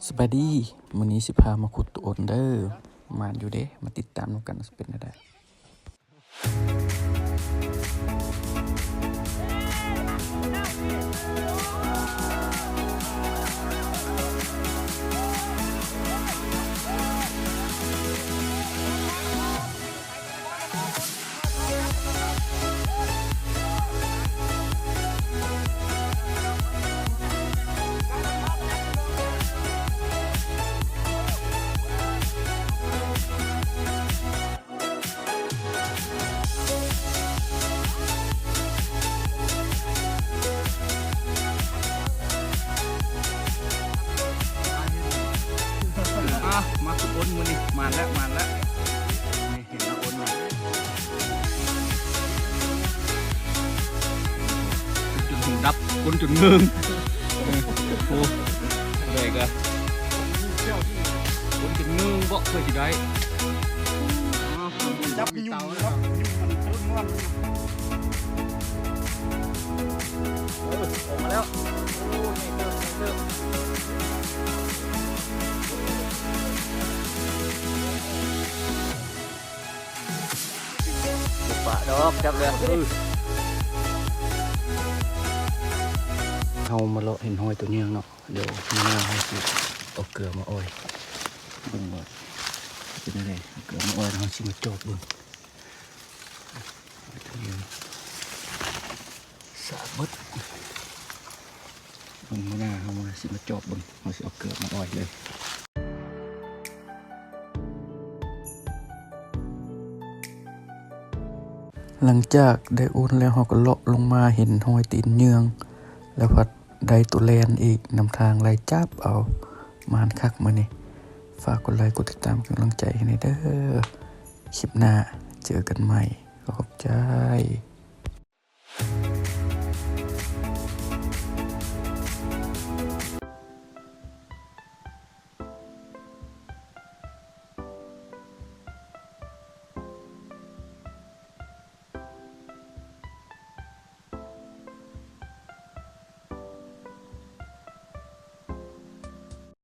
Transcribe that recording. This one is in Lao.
ສະບາຍດີ ມື້ນີ້ຊິພາມາຂຸດໂຕອົນເດີ້. ມ່ວນຢູ່ເດ ມາຕິດຕາມນຳກັນວ່າຊິເປັນແນວໃດ. ອ່ະ ມາທຸກຄົນ ມື້ນີ້ມາແລ້ວ ມາແລ້ວ ນີ້ເຫັນລະອົນ ຈົນຫູດັບ ຄົນຈົນເງືອງ ເອີ ໂອ້ ໄດ້ກະ ຄົນຈົນເງືອງເບາະ ເພື່ອຊິໄດ້ ຈັບຢູ່ ຈັບຢູ່ ມັນເຕີມມ່ວນ ເອີ ອອກມາແລ້ວ ໂອ້ ໃຫຍ່ເຕີບ ໃຫຍ່ເຕີບ ບໍ່ປະດອກ ຈັບແລ້ວ ເອີ ເຮົາມາເລາະເຫັນຮອຍໂຕເຍືອງເນາະ. ດຽວມື້ໜ້າເຮົາຊິເອົາເກືອມາອອຍເບິ່ງວ່າເປັນແນວໃດ. ເອົາເກືອມາອອຍແລ້ວເຮົາຊິມາຈອບເບິ່ງ ສາເບິດ. ເບິ່ງມື້ໜ້າເຮົາມາ ຊິມາຈອບເບິ່ງ ເຮົາຊິເອົາເກືອມາອອຍເລີຍ. ຫຼັງຈາກໄດ້ໂອນແລ້ວ ເຮົາກໍເລາະລົງມາເຫັນຮອຍຕີນເຍືອງ ແລ້ວພັດໄດ້ໂຕແລ່ນອີກນຳທາງ ໄລ່ຈັບເອົາ ໝານຄັກມື້ນີ້. ຝາກກົດໄລກົດຕິດຕາມເປັນກຳລັງໃຈໃຫ້ແດ່ເດີ້. ຄລິບໜ້າເຈີກັນໃໝ່. ຂອບໃຈ.